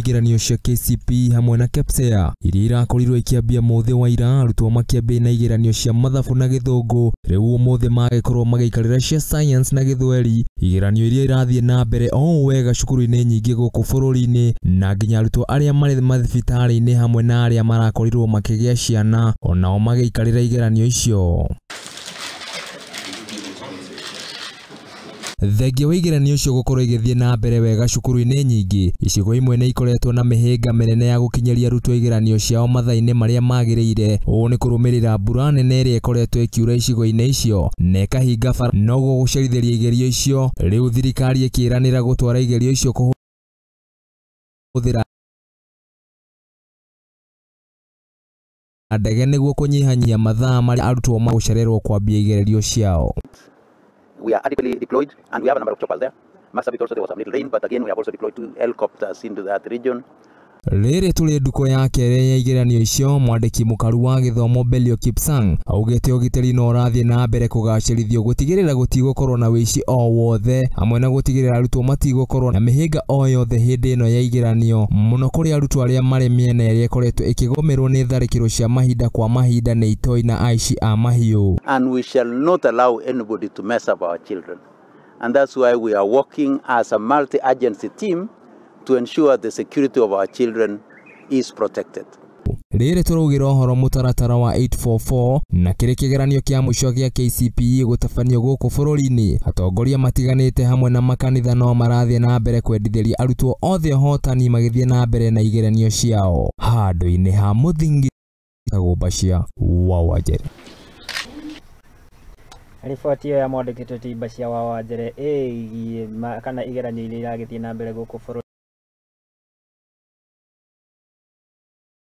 Igeranio cia KCPE hamwe na KPSEA iria irakorirwo ikĩambia mũthĩ wa ira, arutwo makĩambia na igeranio cia mathabu na gĩthũngũ, rĩu ũmũthĩ magĩkorwo magĩikarĩra cia science na gĩthweri. Igeranio iria irathiĩ na mbere o ũũ wega cukuru-inĩ nyingĩ gũkũ bũrũri-inĩ, na nginya arutwo arĩa marĩ mathibitarĩ-inĩ hamwe na arĩa marakorirwo makĩgĩa ciana onao magĩikarĩra igeranio icio. Thengia wa igeranio icio gũkorwo igĩthiĩ na mbere wega cukuru-inĩ nyingĩ, icigo imwe nĩ ikoretwo na mĩhĩnga mĩnene ya gũkinyĩria arutwo igeranio ciao mathaa-inĩ marĩa magĩrĩire. Ũũ nĩ kũrũmĩrĩra mbura nene ĩrĩa ĩkoretwo ĩkiura icigo-inĩ icio na ĩkahinga bara, noguo gũcerithĩria igerio icio. Rĩu thirikari ĩkĩranĩra gũtwara igerio icio kũhũthĩra ndege nĩguo kũnyihanyihia mathaa marĩa arutwo magũcererwo kwambia igerio ciao. We are adequately deployed and we have a number of choppers there. Marsabit also there was some little rain, but again we have also deployed 2 helicopters into that region. Rĩrĩ tũrĩ ndukũ ya kerĩ ya igeranio icio, mwandĩki mũkaru wa gĩthomo Belio Kipsang augĩte ũgitĩri no ũrathiĩ na mbere kũgacĩrithio gũtigĩrĩra gũtigũkorwo na wĩici o wothe, hamwe na gũtigĩrĩra arutwo matigũkorwo na mĩhĩnga o yothe hĩndĩ ĩno ya igeranio, mũno kũrĩ arutwo arĩa marĩ mĩena ĩrĩa ĩkoretwo ĩkĩgũmĩrwo nĩ tharĩkĩro cia mahinda kwa mahinda nĩ itoi na aici a mahiũ. And we shall not allow anybody to mess up our children. And that's why we are working as a multi-agency team to ensure the security of our children is protected. Rĩrĩ tũraugĩra ũhoro mũtaratara wa 844 na kĩrĩ kĩgeranio kĩa mũico gĩa KCPE gũtabanio gũkũ bũrũri-inĩ, atongoria matiganĩte hamwe na makanitha no marathiĩ na mbere kwendithĩria arutwo othe ũhotani magĩthiĩ na mbere na igeranio ciao. Handũ-inĩ ha mũthingi Bashir wa Wanjere. Riboti ĩyo ya mwandĩki Tũtimba cia wa Wanjere ĩgiĩ kana igeranio iria iragĩthiĩ na mbere gũkũ bũrũri.